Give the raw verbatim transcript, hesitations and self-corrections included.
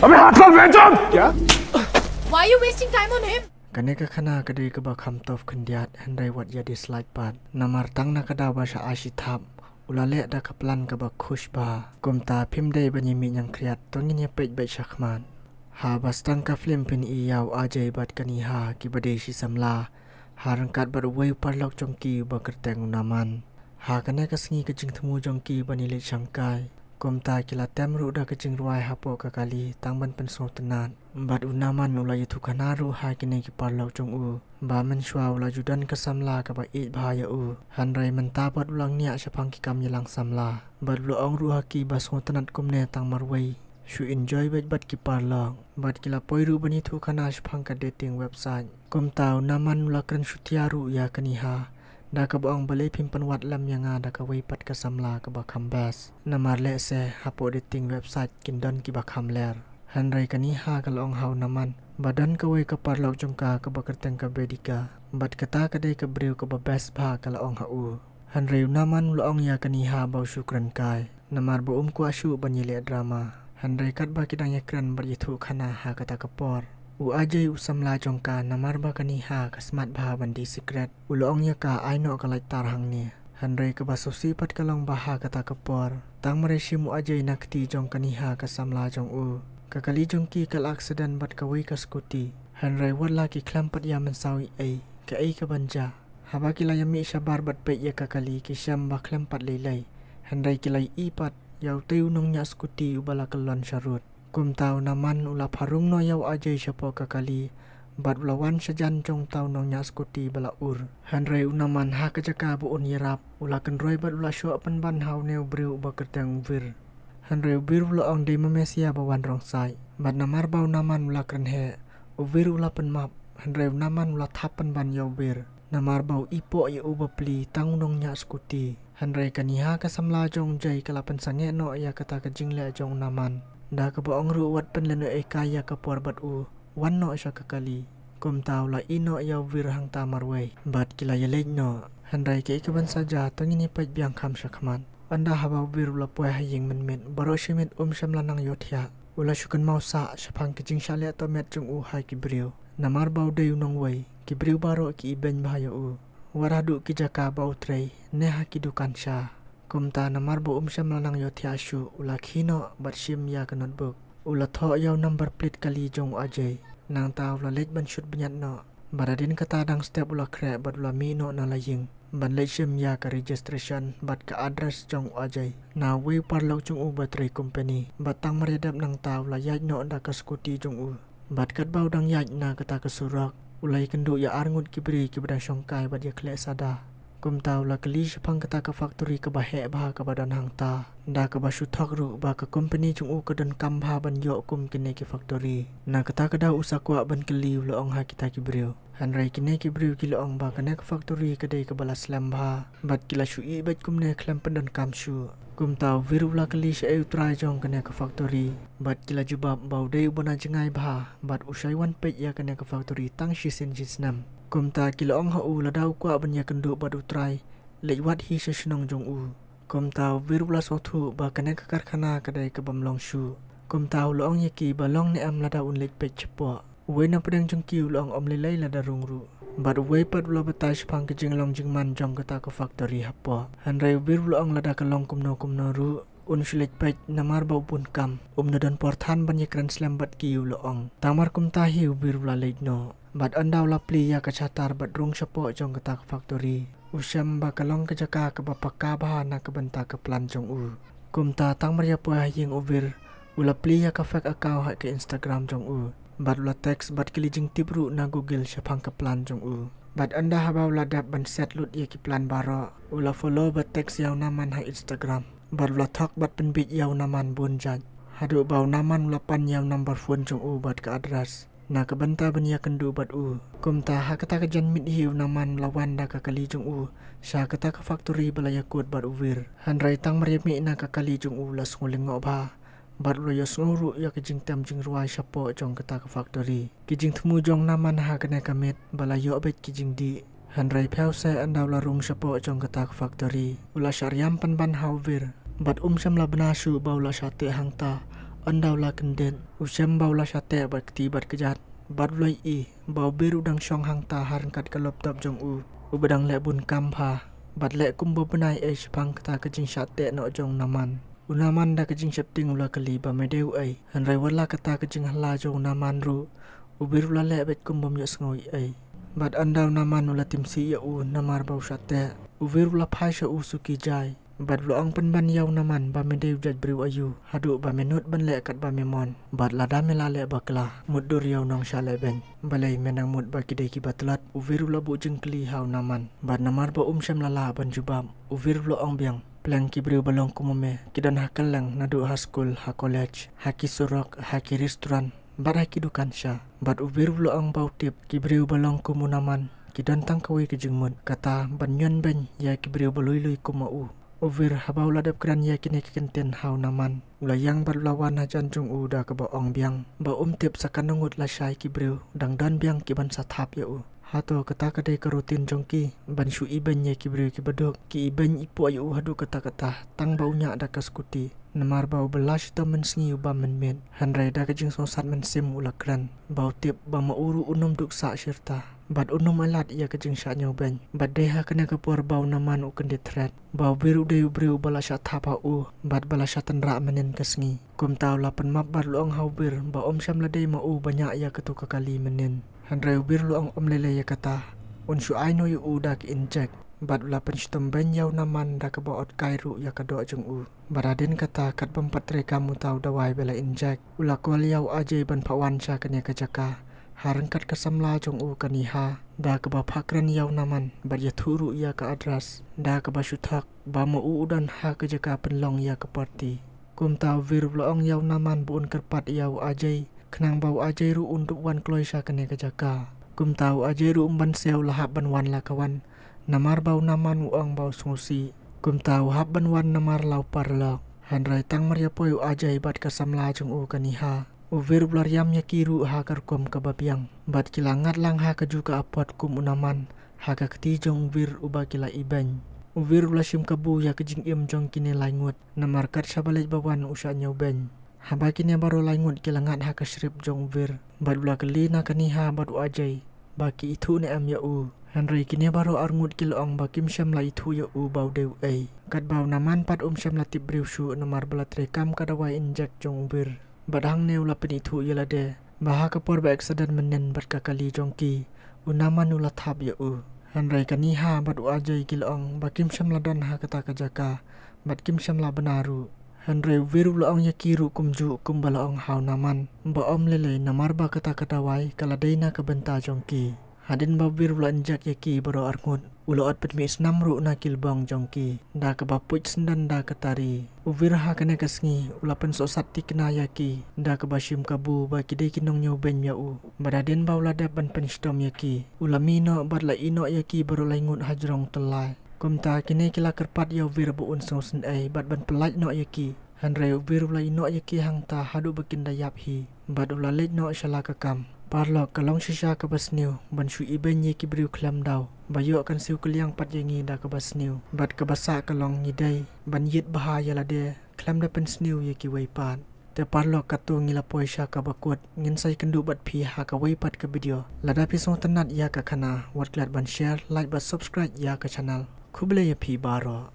अबे हाथ खोल, बेंचोद! क्या? Why are you wasting time on him? Kane ka khana ka dei kaba kham tough khyndiat, hynrei wat ïa dislike pat. Namar tang na ka daw ba sha ai shi thap, u la leh da ka plan kaba khush bha. Kumta phim dei ban ïa mih ñiangkhriat, to ngin ïa peit beit shakhmat. Haba sdang ka film phin i ïa u Ajay bad ka Neha kiba dei shi samla, ha ryngkat bad uwei u paralok jong ki uba kyrteng u Naman. Ha kane ka sngi ka jingthmu jong ki ban ïaleit shangkai, kumta ki la tem ruh da ka jingrwai hapoh ka kali tang ban pynsngewtynnat. Bad u Naman u la ïathuh khana ruh ha kine ki paralok jong u ba mynshuwa u la ju don ka samla kaba ïeit bha ïa u, hynrei mynta pat u la ngiah shaphang ki kam ïalang samla. Bad u la ong ruh ha ki ba sngewtynnat kumne tang marwei, shu enjoy beit bad ki paralok. Bad ki la poi ruh ban ïathuh khana shaphang ka dating website. Kumta u Naman u la kren shutia ruh ïa ka Neha da kaba ong balei phim pynwad lem ïa nga da kawei pat ka samla kaba kham best. Namar lehse hapoh dating website kin don kiba kham ler. Hynrei ka Neha ka la ong ha u Naman ba don kawei ka paralok jong ka kaba kyrteng ka Vedika, bad kata ka dei ka briew kaba best bha, ka la ong ha u. Hynrei u Naman u la ong ïa ka Neha ba u shu kren kai, namar ba um kwah shuh ban ïaleh drama. Hynrei katba ki dang ïakren bad ïathuh khana ha kata ka por, u Ajay u samla jong ka, namar ba ka Neha ka smat bha ban die sikret, u la ong ïa ka ai noh ka lighter hangne. Hynrei kaba sngewsih pat ka long ba ha kata ka por, tang mar ïa shim u Ajay na kti jong ka Neha ka samla jong u, ka kali jong ki ka la accident bad kawei ka scooty. Hynrei wat la ki khlem pat ïa mynsaw ei ei kaei kaban jia. Haba ki la ïa mih shabar bad peit ïa ka kali, ki shem ba khlem pat lei lei, hynrei ki la ïohi pat ïa utei u nongñiah scooty uba la kyllon sharud. Kumta u Naman u la pharung noh ïa u Ajay shapoh ka kali, bad u la wan shajan jong uta u nongñiah scooty ba la ur. Hynrei u Naman ha ka jaka ba un ïarap, u la kynroi bad u la shoh pynban ha une u briew uba kyrteng u Vir. Hynrei u Vir u la ong dei ma me sia ba wan rong sait. Bad namar ba u Naman u la kren heh, u Vir u la pynmap. Hynrei u Naman u la thap pynban ïa u Vir, namar ba u ipoh ïa u bapli tang u nongñiah scooty. Hynrei ka Neha ka samla jong u Ajay ka la pynsangeh noh ïa kata ka jingleh jong u Naman da kaba ong ruh wat pynlehnohei kai ïa ka por bad u, wan noh sha ka kali. Kumta u la ïeh noh ïa u Vir hangta marwei bad ki la ïaleit noh. Hynrei kaei kaban sa jia to ngin ïa peit biang kham shakhmat. Ynda haba u Vir u la poi ha ïing mynmiet, baroh shi miet um shym la nang ïohthiah. U la shu kynmaw sah shaphang ka jingshah leh tohmet jong u ha ki briew. Namar ba u dei u nongwei, ki briew baroh ki ibeiñ bha ïa u, wat haduh ki jaka ba u trei ne ha ki dukan sha. Kumta namar ba um shym la nang ïohthiah shuh, u la khie noh bad shim ïa ka notebook. U la thoh ïa u number plate kali jong u Ajay. Nangta u la leit ban shut bniat noh. Bad hadien kata dang step u la khreh bad u la mih noh na la ïing ban leit shim ïa ka registration bad ka address jong u Ajay na uwei u paralok jong u ba trei company. Bad tang mar ïa dep nangta u la ïaid noh da ka scooty jong u. Bad katba u dang ïaid na kata ka surok, u la ïakynduh ïa arngut ki briew kiba dang shongkai bad ïakhleh sada. Kumta u la kylli shaphang kata ka factory kaba heh bha kaba don hangta, da kaba shu thok ruh ba ka company jong u ka donkam bha ban ïoh kum kine ki factory. Na kata ka daw u sa kwah ban kylli, u la ong ha kita ki briew. Hynrei kine ki briew ki la ong ba kane ka factory ka dei kaba la slem bha bad ki la shu ïeh beit kumne khlem pyndonkam shuh. Kumta u Vir u la kylli shaei u trai jong kane ka factory bad ki la jubab ba u dei uba na jngai bha bad u shait wan peit ïa kane ka factory tang shisien shisnem. Kumta ki la ong ha u lada u kwah ban ïakynduh bad u trai, leit wad hi sha shnong jong u. Kumta u Vir u la sngewthuh ba kane ka karkhana ka dei kabym long shuh. Kumta u la ong ïa ki ba long ne em lada un leit peit shapoh. Uwei na pdeng jong ki u la ong ym lei lei lada rung ruh. Bad uwei pat u la batai shaphang ka jinglong jingman jong kata ka factory hapoh. Hynrei u Vir u la ong lada ka long kumno kumno ruh, un shu leit peit namar ba u bun kam. Um da don por than ban ïakren slem bad ki, u la ong. Tang mar kumta hi u Vir u la leit noh. Bad ynda u la plie ïa ka shatar bad rung shapoh jong kata ka factory, u shem ba ka long ka jaka kaba paka bha na ka bynta ka plan jong u. Kumta tang mar ïa poi ha ïing u Vir, u la plie ïa ka fake account ha ka Instagram jong u. Bad u la text bad kylli jingtip ruh na Google shaphang ka plan jong u. Bad ynda haba u la dep ban set lut ïa ki plan baroh, u la follow bad text ïa u Naman ha Instagram. Bad u la thok bad pynbiej ïa u Naman bun jait, haduh ba u Naman u la pan ïa u number phone jong u bad ka address na ka bynta ban ïakynduh bad u. Kumta ha kata ka janmiet hi u Naman u la wan da ka kali jong u sha kata ka factory ba la ïakut bad u Vir. Hynrei tang mar ïa mih na ka kali jong u, u la sngew lyngngoh bha bad u la ïohsngew ruh ïa ka jingtem jingrwai shapoh jong kata ka factory. Ki jingthmu jong u Naman ha kane ka miet ba la ïoh beit ki jingdih. Hynrei phew seh ynda u la rung shapoh jong kata ka factory, u la shah riam pynban ha u Vir. Bad um shym la bna shuh ba u la shah teh hangta Ynda u la kyndit, u shem ba u la shah teh bad kti bad kjat. Bad u la ïohi ba u Bir u dang shong hangta ha ryngkat ka laptop jong u, uba dang leh bun kam bha. Bad leh kumba bnai ei shaphang kata ka jingshah teh noh jong u Naman. U Naman da ka jingsheptieng u la kylli ba me dei uei. Hynrei wat la kata ka jinghylla jong u Naman ruh, u Bir u la leh beit kum bym ïohsngew ei ei. Bad ynda u Naman u la tim sih ïa u namar ba u shah teh, u Bir u la phai sha u suki jai. Bad u la ong pynban ïa u Naman ba me dei u jait briew aïu haduh ba me nud ban leh katba me mon. Bad lada me la leh bakla, mutdur ïa u nongshah lehbeiñ. Balei me nang mut ba ki dei kiba tlot? U Bir u la buh jingkylli ha u Naman. Bad namar ba um shym la lah ban jubab, u Bir u la ong biang, pleng ki briew ba long kum ma me ki don ha kylleng, naduh ha skul, ha college, ha ki surok, ha ki restaurant, bad ha ki dukan sha. Bad u Bir u la ong ba u tip ki briew ba long kum u Naman ki don tang kawei ka jingmut, kata ban ñion beiñ ïa ki briew ba lui lui kum ma u. U Bir haba u la dep kren ïa kine ki kyntien ha u Naman, u la ïeng bad u la wan hajan jong u da kaba ong biang ba um tip sa katno ngut lashai ki briew dang don biang ki ban sa thap ïa u. Hato kata ka dei ka routine jong ki ban shu ibeiñ ïa ki briew kiba duk? Ki ibeiñ ipoh ïa u haduh katta katta tang ba u ñiah da ka scooty. Namar ba u ba la shitom mynsngi u bam mynmiet. Hynrei da ka jingsngewsat mynsiem u la kren ba u tip ba ma u ruh un ym duk sah shirta bad un ym ailad ïa ka jingshah ñiewbeiñ. Bad dei ha kane ka por ba u Naman u kyndit thret ba u Bir u dei u briew ba la shah thap ha u bad ba la shah tynrah mynnin ka sngi. Kumta u la pynmap bad u la ong ha u Bir ba um shym la dei ma u ba ñiah ïa katu ka kali mynnin. Hynrei u Bir u la ong ym lei lei ïa kata, un shu ai noh ïa u da ka injek. Bad u la pynshitom beiñ ïa u Naman da kaba ot kai ruh ïa ka doh jong u. Bad hadien kata, kat bym pat treikam uta u dawai ba la injek, u la call ïa u Ajay ban phah wan sha kane ka jaka ha ryngkat ka samla jong u ka Neha, da kaba phah kren ïa u Naman bad ïathuh ruh ïa ka address da kaba shu thok ba ma u u don ha ka jaka pynlong ïa ka party. Kumta u Bir u la ong ïa u Naman ba un kyrpad ïa u Ajay, khnang ba u Ajay ruh un dup wan kloi sha kane ka jaka. Kumta u Ajay ruh um ban siew, la hap ban wan la ka wan, namar ba u Naman u ong ba u sngewsih. Kumta u hap ban wan namar la u paralok. Hynrei tang mar ïa poi u Ajay bad ka samla jong u ka Neha, u Bir u la riam ïa ki ruh ha ka rukom kaba biang bad ki la ngat lang ha ka ju ka apot kum u Naman ha ka kti jong u Bir uba ki la ibeiñ. U Bir u la shim kabu ïa ka jingim jong kine lai ngut, namar kat shaba leit ba wan u shah ñiewbeiñ. Haba kine baroh lai ngut ki la ngat ha ka shrip jong u Bir bad u la kylli na ka Neha bad u Ajay ba ki ithuh ne em ïa u. Hynrei kine baroh ar ngut ki la ong ba kim shym la ithuh ïa u ba u dei uei. Katba u Naman pat um shym la tip briew shuh namar ba la treikam ka dawai injek jong u Bir. Bad hangne u la pynithuh ïa lade ba ha ka por ba accident mynnin bad ka kali jong ki, u Naman u la thap ïa u. Hynrei ka Neha bad u Ajay ki la ong ba kim shym la don ha kata ka jaka bad kim shym la bna ruh. Hynrei u Bir u la ong ïa ki ruh kumjuh kumba la ong ha u Naman ba ym lei lei namar ba kata ka dawai ka la dei na ka bynta jong ki. Hadien ba u Bir u la injek ïa ki baroh ar ngut, u la ot pynmih snam ruh na ki lbong jong ki da kaba puit syndon da ka tari. U Bir ha kane ka sngi u la pynsohsat thikna ïa ki da kaba shim kabu ba ki dei ki nongñiewbeiñ ïa u. Bad hadien ba u la dep ban pynshitom ïa ki, u la mih noh bad la ïeh noh ïa ki baroh lai ngut hajrong tyllai. Kumta kine ki la kyrpad ïa u Bir ba un sngewsynei bad ban pyllait noh ïa ki. Hynrei u Bir u la ïeh noh ïa ki hangta haduh ba kin da ïap hi bad u la leit noh sha la ka kam. Paralok, ka long shisha kaba sniew ban shu ibeiñ ïa ki briew khlem daw, ba ïoh kan siew kylliang pat ïa ngi da kaba sniew bad kaba sah ka long ngi dei ban ïit bha ïa lade khlem da pynsniew ïa kiwei pat. Te paralok, katto ngi la poi sha kaba kut, ngin sa ïakynduh bad phi ha kawei pat ka video. Lada phi sngewtynnat ïa ka khana, wat klet ban share, like bad subscribe ïa ka channel. Khublei ïa phi baroh.